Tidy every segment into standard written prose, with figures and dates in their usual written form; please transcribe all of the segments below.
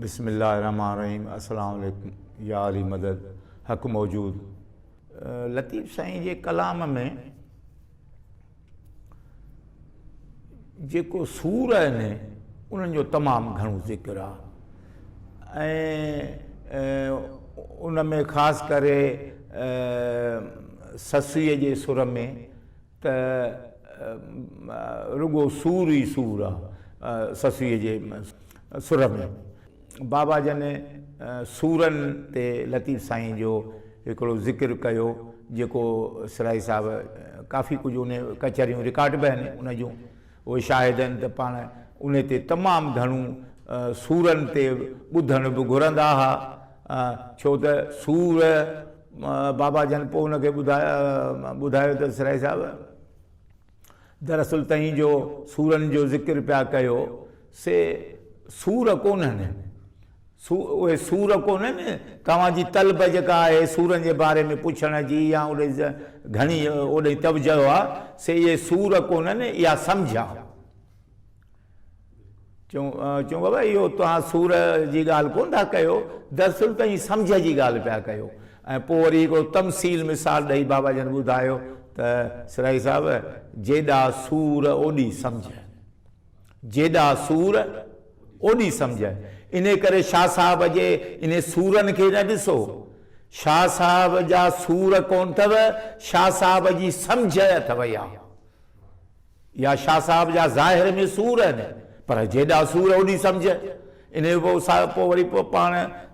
بسم الله الرحمٰن الرحيم السلام عليڪم يا علي مدد حق موجود. لطيف سائين جي ڪلام ۾ جيڪو سور آهن انهن جو تمام گهڻو ذڪر آهي ۽ ان ۾ خاص ڪري سسئيء جي سر ۾ ته رڳو سور ئي سور آ سسئيء جي سر ۾. بابا جن سورن تي لطيف سائين جو هڪڙو ذڪر ڪيو جيڪو سرائي صاحب ڪافي ڪجهه ان ڪچهريون رڪارڊ به آهن ان جون اهي شاهد آهن ته پاڻ ان تي تمام گهڻو سورن تي ٻڌڻ به گهرندا ها ڇو ته سور بابا جن پوء ان کي ٻڌايو ته سرائي صاحب دراصل تئين جو سورن جو ذڪر پيا ڪيو سي سور ڪونهن، اهي سور ڪونهن، توهان جي طلب جيڪا آهي سورن جي باري ۾ پڇڻ جي يا اوڏي گهڻي اوڏي توجهه آ، سي اهي سور ڪونهن، اها سمجهه آ. چيون چيون بابا اهو توهان سور جي ڳالهه ڪونه ٿا ڪيو، دراصل توهين سمجهه جي ڳالهه پيا ڪيو. ۽ پوء وري هڪڙو تمثيل مثال ڏئي بابا جن ٻڌايو ته سرائي صاحب جيڏا سور اوڏي سمجهه. جيڏا سور اوڏي سمجهه. انهي ڪري شاهه صاحب جي انهي سورن کي نه ڏسو. شاهه صاحب جا سور ڪونه اٿو، شاهه صاحب جي سمجهه اٿو اها. يا شاهه صاحب جا ظاهر ۾ سور آهن، پر جيڏا سور اوڏي سمجهه. انهي پوء پوء وري پوء پاڻ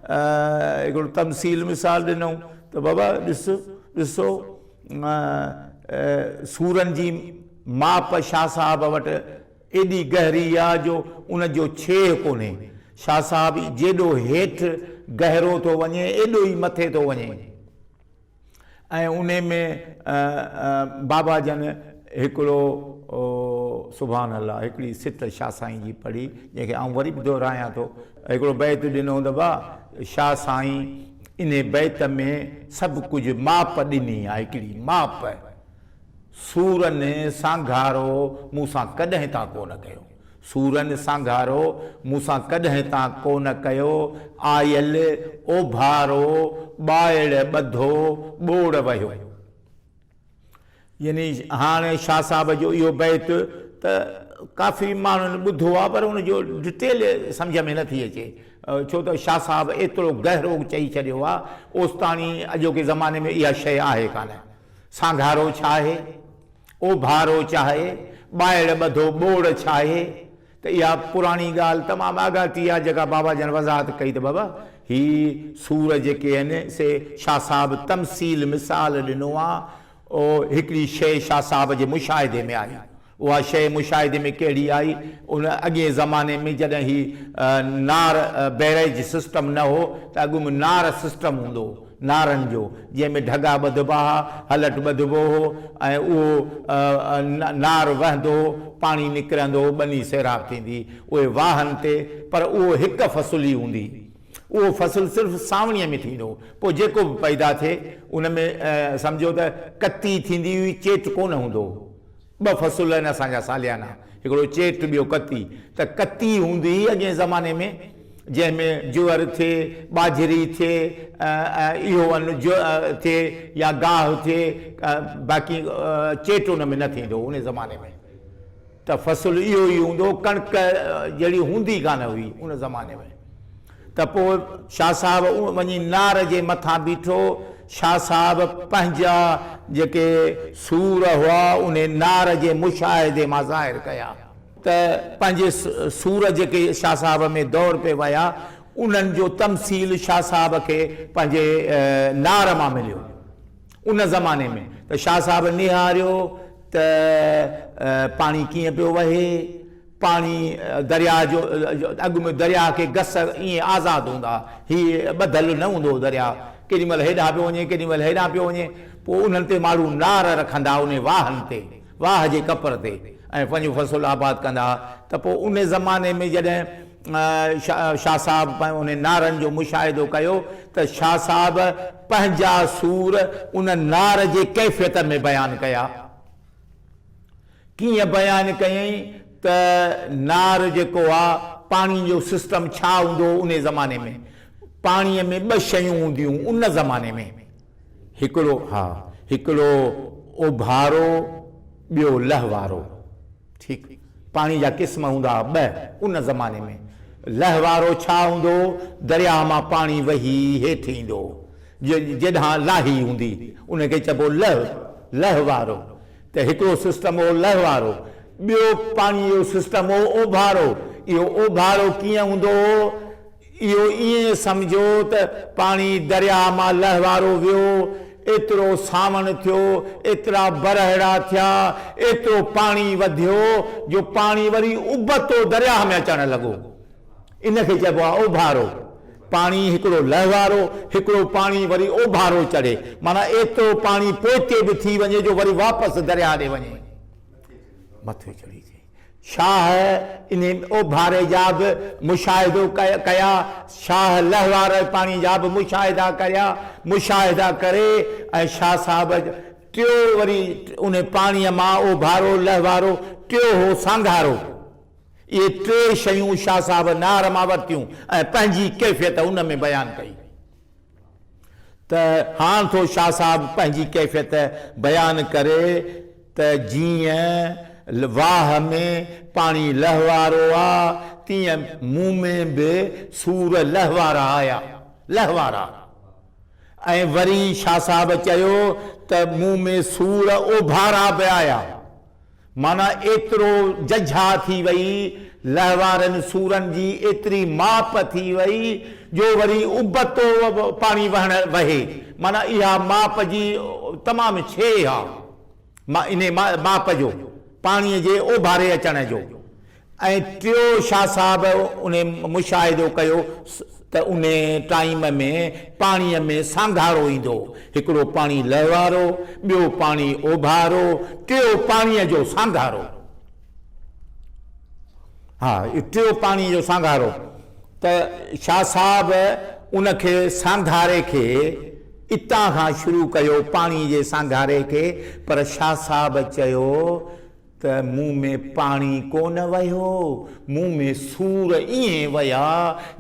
هڪڙو تمثيل مثال ڏنائون ته بابا ڏس ڏسو سورن جي ماپ شاهه صاحب وٽ ايڏي گهري آ جو ان جو ڇيهه ڪونهي. شاهه صاحب جيڏو هيٺ گهرو ٿو وڃي ايڏو ئي مٿي ٿو وڃي. ۽ انهي ۾ بابا جن هڪڙو سبحان الله هڪڙي سٽ شاهه سائين جي پڙهي جنهن کي آئون وري به دهرايان ٿو. هڪڙو بيت ڏنو ته با شاهه سائين انهي بيت ۾ سڀ ڪجهه ماپ ڏني آ هڪڙي ماپ. سورن سانگهارو مون سان ڪڏهن تان ڪو نه ڪيو. سورن سانگهارو مون سان ڪڏهن تان ڪو نه ڪيو. آيل اوڀارو ٻائڙ ٻڌو ٻوڙ وهيو. يعني هاڻ شاهه صاحب جو اهو بيت ته ڪافي ماڻهن ٻڌو آهي پر ان جو ڊٽيل سمجهه ۾ نه ٿي اچي ڇو ته شاهه صاحب ايترو گهرو چئي ڇڏيو آهي اوستاڻي اڄوڪي زماني ۾ اها شيء آهي ڪانه. سانگهارو ڇاهي، اوڀارو چاهي، ٻائڙ ٻڌو ٻوڙ ڇاهي، ته اها پراڻي ڳالهه تمام آڳاٽي آهي جيڪا بابا جن وضاحت ڪئي ته بابا هي سور جيڪي آهن سي شاهه صاحب تمثيل، مثال، ڏنو آهي، او هڪڙي شيء شاهه صاحب جي مشاهدي ۾ آئي. اها شيء مشاهدي ۾ ڪهڙي آئي؟ ان اڳئين زماني ۾ جڏهن هي نار بئريج سسٽم نه هو ته اڳ ۾ نار سسٽم هوندو هو، نارن جو، جنهن ۾ ڍڳا ٻڌبا ها، هلٽ ٻڌبو هو ۽ اهو نار وهندو هو، پاڻي نڪرندو هو، ٻني سيراب ٿيندي هئي اهي واهن تي، پر اهو هڪ فصل ئي هوندي هئي. اهو فصل صرف سانوڻيء ۾ ٿيندو هو، پوء جيڪو به پيدا ٿئي، ان ۾ سمجهو ته ڪتي ٿيندي هئي، چيٽ ڪونه هوندو هو. ٻه فصل آهن اسان جا ساليانا، هڪڙو چيٽ ٻيو ڪتي. ته ڪتي هوندي هئي اڳئين زماني ۾ جنهن ۾ جوئر ٿئي، ٻاجهري ٿئي ۽ اهو ان ٿئي يا گاهه ٿئي باقي چيٽ ان ۾ نه ٿيندو هو ان زماني ۾. ته فصل اهو ئي هوندو هو، ڪڻڪ جهڙي هوندي ڪانه هئي ان زماني ۾. ته پوء شاهه صاحب وڃي نار جي مٿان بيٺو. شاهه صاحب پنهنجا جيڪي سور هئا، انهي نار جي مشاهدي مان ظاهر ڪيا. ته پنهنجي سور جيڪي شاهه صاحب ۾ دور پئي ويا، انهن جو تمثيل شاهه صاحب کي پنهنجي نار مان مليو. ان زماني ۾ ته شاهه صاحب نهاريو ته پاڻي ڪيئن پيو وهي. پاڻي درياء جو اڳ ۾ درياء کي گس ائين آزاد هوندا ها، هي ٻڌل نه هوندو هو درياء، ڪيڏي مهل هيڏانهن پيو وڃي ڪيڏي مهل هيڏانهن پيو وڃي، پوء انهن تي ماڻهو نار رکندا ها انهي واهن تي، واهه جي ڪپر تي ۽ پنهنجو فصل آباد ڪندا ها ته پوء انهي زماني ۾ جڏهن شاهه صاحب انهي نارن جو مشاهدو ڪيو ته شاهه صاحب پنهنجا سور ان نار جي ڪيفيت ۾ بيان ڪيا. ڪيئن بيان ڪيائين ته نار جيڪو آ پاڻي جو سسٽم ڇا هوندو هو انهي زماني ۾؟ پاڻيء ۾ ٻه شيون هونديون هيون ان زماني ۾، هڪڙو ها هڪڙو اوڀارو ٻيو لهوارو. ٺيڪ پاڻي جا قسم هوندا ها ٻه ان زماني ۾. لهوارو ڇا هوندو هو؟ درياهه مان پاڻي وهي هيٺ ايندو هو، جيڏانهن لاهي هوندي ان کي چئبو لهه، لهوارو. ته هڪڙو سسٽم هو لهوارو، ٻيو پاڻي جو سسٽم هو اوڀارو. اهو اوڀارو ڪيئن هوندو هو؟ اهو ائين سمجهو ته پاڻي درياهه مان لهوارو ويو، ايترو سانوڻ ٿيو، ايترا برهڙا ٿيا، ايترو پاڻي وڌيو جو پاڻي وري ابتو درياهه ۾ اچڻ لڳو. ان کي چئبو آهي اوڀارو. پاڻي هڪڙو لهوارو، هڪڙو پاڻي وري اوڀارو چڙهي. معنيٰ ايترو پاڻي پوئتي به ٿي وڃي جو وري واپس درياهه ڏي وڃي. مٿي چڙهي اچي. شاهه انهي اوڀاري جا به مشاهدو ڪيا. شاهه لهواري پاڻي جا به مشاهدا ڪريا. مشاهدا ڪري ۽ شاهه صاحب ٽيو وري انهي پاڻيء مان اوڀارو، لهوارو، ٽيو هو سانگهارو. اهي ٽي شيون شاهه صاحب نار مان ورتيون ۽ پنهنجي ڪيفيت ان ۾ بيان ڪئي ته هاڻ ٿو شاهه صاحب پنهنجي ڪيفيت بيان ڪري ته جيئن واهه ۾ پاڻي لهوارو آ تيئن مون ۾ به سور لهوارا آيا، لهوارا. ۽ وري شاهه صاحب چيو ته مون ۾ سور اوڀارا به آيا. معنيٰ ايترو ججها ٿي وئي، لهوارن سورن جي ايتري ماپ ٿي وئي جو وري ابتو پاڻي وهڻ وهي، معنيٰ اها ماپ جي تمام ڇيهه آ، انهي ماپ جو، پاڻي جي اوڀاري اچڻ جو. ۽ ٽيو شاهه صاحب انهي مشاهدو ڪيو ته انهي ٽائيم ۾ پاڻيء ۾ سانگهارو ايندو هو. هڪڙو پاڻي لهوارو، ٻيو پاڻي اوڀارو، ٽيو پاڻيء جو سانگهارو. ها، ٽيو پاڻيء جو سانگهارو ته شاهه صاحب ان کي سانگهاري کي اتان کان شروع ڪيو پاڻيء جي سانگهاري کي، پر شاهه صاحب چيو ته مون ۾ پاڻي ڪونه وهيو، مون ۾ سور ائين وهيا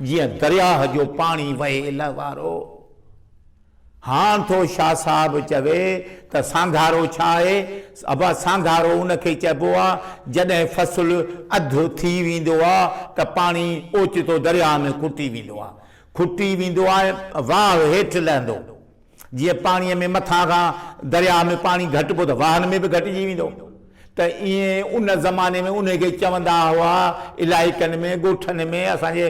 جيئن درياهه جو پاڻي وهي لهوارو. هاڻ ٿو شاهه صاحب چوي ته سانگهارو ڇا آهي؟ ابا سانگهارو ان کي چئبو آ جڏهن فصل اڌ ٿي ويندو آ ته پاڻي اوچتو درياهه ۾ کٽي ويندو آ. کٽي ويندو آ ۽ واهه هيٺ لهندو. جيئن پاڻيء ۾ مٿان کان درياهه ۾ پاڻي گهٽبو ته واهن ۾ به گهٽجي ويندو ته ائين ان زماني ۾ انهي کي چوندا هئا علائقن ۾ ڳوٺن ۾ اسان جي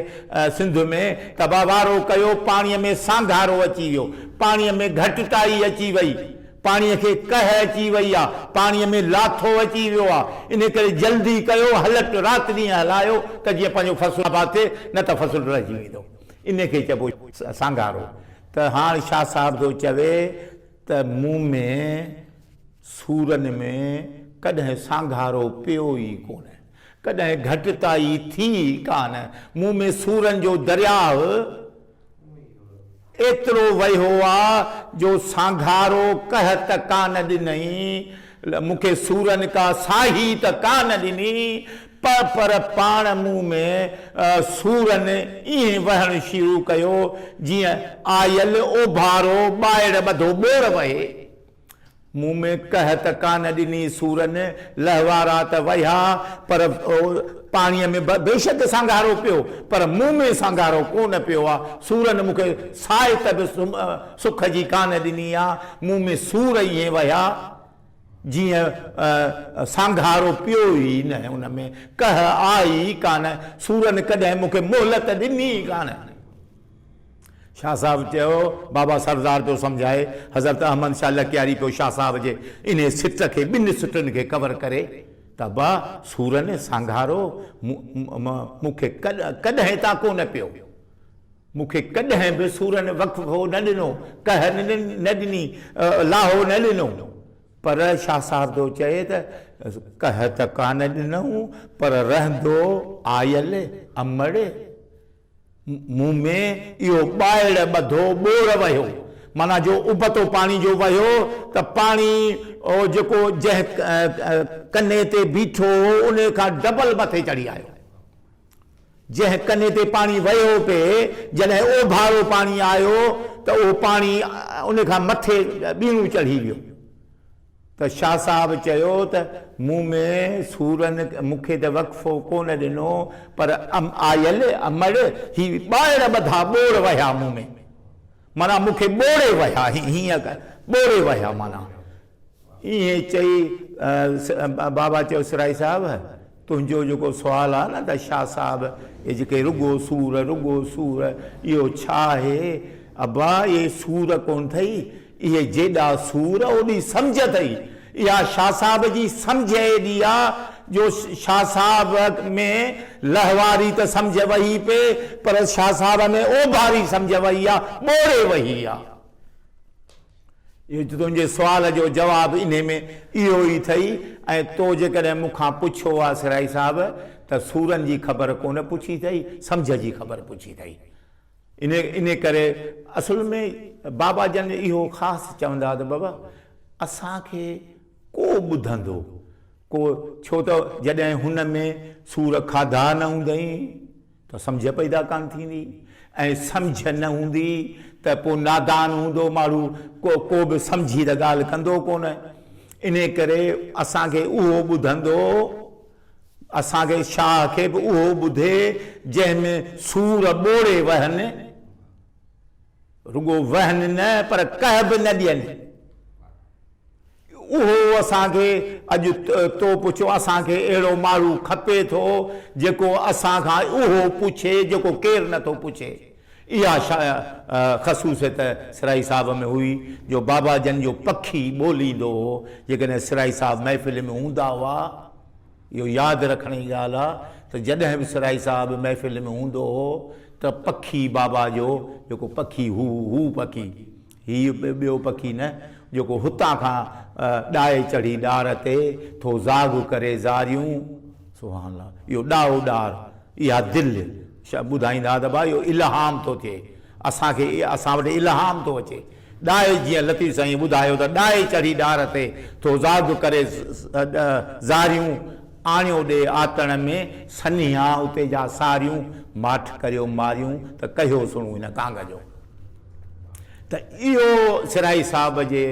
سنڌ ۾ ته ابا وارو ڪيو پاڻيء ۾ سانگهارو اچي ويو پاڻيء ۾ گهٽتائي اچي وئي پاڻيء کي ڪهه اچي وئي آ پاڻيء ۾ لاٿو اچي ويو آ انهي ڪري جلدي ڪيو هلٽ رات ڏينهن هلايو ته جيئن پنهنجو فصل آباد ٿئي نه ته فصل رهجي ويندو انهي کي چئبو سانگهارو. ته هاڻ شاهه صاحب ٿو چوي ته مون ۾ سورن ۾ ڪڏهن سانگهارو پيو ئي ڪونه، ڪڏهن گهٽتائي ٿي ئي ڪانه، مون ۾ سورن جو درياهه ايترو وهيو آ جو سانگهارو قحط ڪانه ڏنئي، مون کي سورن ڪا ساهي ته ڪانه ڏني، پر پاڻ مون ۾ سورن ائين وهڻ شروع ڪيو، جيئن آيل اوڀارو ٻائڙ ٻڌو ٻور وهي. مون ۾ ڪهه ته ڪانه ڏني سورن، لهوارا ته وهيا، پر پاڻيء ۾ بيشڪ سانگهارو پيو، پر مون ۾ سانگهارو ڪونه پيو آ. سورن مون کي سائت به سک جي ڪانه ڏني آ. مون ۾ سور ائين وهيا. جيئن سانگهارو پيو ئي نه، ان ۾ ڪهه آئي ئي ڪانه، سورن ڪڏهن مون کي مهلت ڏني ئي ڪانه. شاهه صاحب چيو، بابا سردار پيو سمجهائي، حضرت احمد شاهه لڪياري پيو شاهه صاحب جي انهي سٽ کي ٻن سٽن کي ڪور ڪري ته ابا سورن سانگهارو مون کي ڪڏهن تان ڪونه پيو. مون کي ڪڏهن به سورن وقفو نه ڏنو، ڪهه نه ڏني، لاهو نه ڏنو. پر شاهه صاحب ٿو چئي ته ڪهه ته ڪانه ڏنئون، پر رهندو آيل امڙ مون ۾ اهو ٻائڙ ٻڌو ٻور وهيو. معنيٰ جو ابتو پاڻي جو وهيو ته پاڻي جيڪو جنهن ڪني تي بيٺو هو، انهي کان ڊبل مٿي چڙهي آيو. جنهن ڪني تي پاڻي وهيو پئي، جڏهن اوڀارو پاڻي آيو ته اهو پاڻي ان کان مٿي ٻيڻو چڙهي ويو. ته شاهه صاحب چيو ته مون ۾ سورن مون کي ته وقفو ڪونه ڏنو پر آيل امڙ هي ٻاهر ٻڌا ٻوڙ وهيا مون ۾. معنيٰ مون کي ٻوڙي ويا، هيئن ٻوڙي ويا معنيٰ. ائين چئي بابا چيو سرائي صاحب تنهنجو جيڪو سوال آهي نه ته شاهه صاحب اهي جيڪي رڳو سور رڳو سور اهو ڇا آهي؟ ابا اهي سور ڪونه اٿئي، اهي جيڏا سور اوڏي سمجهه اٿئي. اها شاهه صاحب جي سمجهه ايڏي آ جو شاهه صاحب ۾ لهواري ته سمجهه وهي پئي پر شاهه صاحب ۾ اوڀاري سمجهه وهي آ، ٻوڙي وهي آ. اهو تنهنجي سوال جو جواب انهي ۾ اهو ئي اٿئي ۽ تو جيڪڏهن مون کان پڇيو آ سرائي صاحب ته سورن جي خبر ڪونه پڇي اٿئي، سمجهه جي خبر پڇي اٿئي. انهي انهي ڪري اصل ۾ بابا جن اهو خاص چوندا ته بابا اسان کي ڪو ٻڌندو ڪو ڇو ته جڏهن هن ۾ سور کاڌا نه هوندئي ته سمجهه پيدا ڪانه ٿيندي ۽ سمجهه نه هوندي ته پوء نادان هوندو ماڻهو ڪو ڪو به سمجهي ته ڳالهه ڪندو ڪونه انهي ڪري اسان کي اهو ٻڌندو اسان کي شاهه کي به اهو ٻڌي جنهن ۾ سور ٻوڙي وهن، رڳو وهن نه پر ڪهه به نه ڏين. اهو اسان کي اڄ تو پڇيو اسان کي اهڙو ماڻهو کپي ٿو جيڪو اسان کان اهو پڇي جيڪو ڪير نه ٿو پڇي. اها خصوصيت سرائي صاحب ۾ هئي جو بابا جن جو پکي ٻوليندو هو. جيڪڏهن سرائي صاحب محفل ۾ هوندا هئا، اهو ياد رکڻ جي ڳالهه آهي ته جڏهن به سرائي صاحب محفل ۾ هوندو هو ته پکي بابا جو جيڪو پکي هو، هو پکي، هي ٻيو پکي نه، جيڪو هتان کان ڏائي چڙهي ڏار تي ٿو زاغ ڪري زاريون، سبحان الله، اهو ڏائو ڏار، اها دل، ٻڌائيندا ته ڀاء اهو الهام ٿو ٿئي، اسان کي اسان وٽ الهام ٿو اچي، ڏائي جيئن لطيف سائين ٻڌايو ته ڏائي چڙهي ڏار تي ٿو زاغ ڪري زاريون، آڻيو ڏي آتڻ ۾ سنيها اتي جا ساريون، ماٺ ڪريو ماريون ته ڪهيو سڻون هن ڪانگ جو. ته اهو سرائي صاحب جي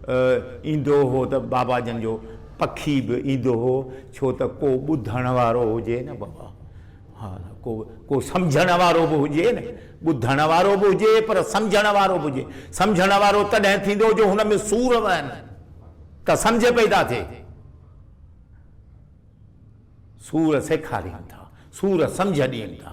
ايندو هو ته بابا جن جو پکي به ايندو هو ڇو ته ڪو ٻڌڻ وارو هجي نه بابا ها ڪو ڪو سمجهڻ وارو به هجي نه ٻڌڻ وارو به هجي پر سمجهڻ وارو به هجي سمجهڻ وارو تڏهن ٿيندو جو هن ۾ سور وهن ته سمجهه پيدا ٿئي سور سيکارين ٿا سور سمجهه ڏين ٿا.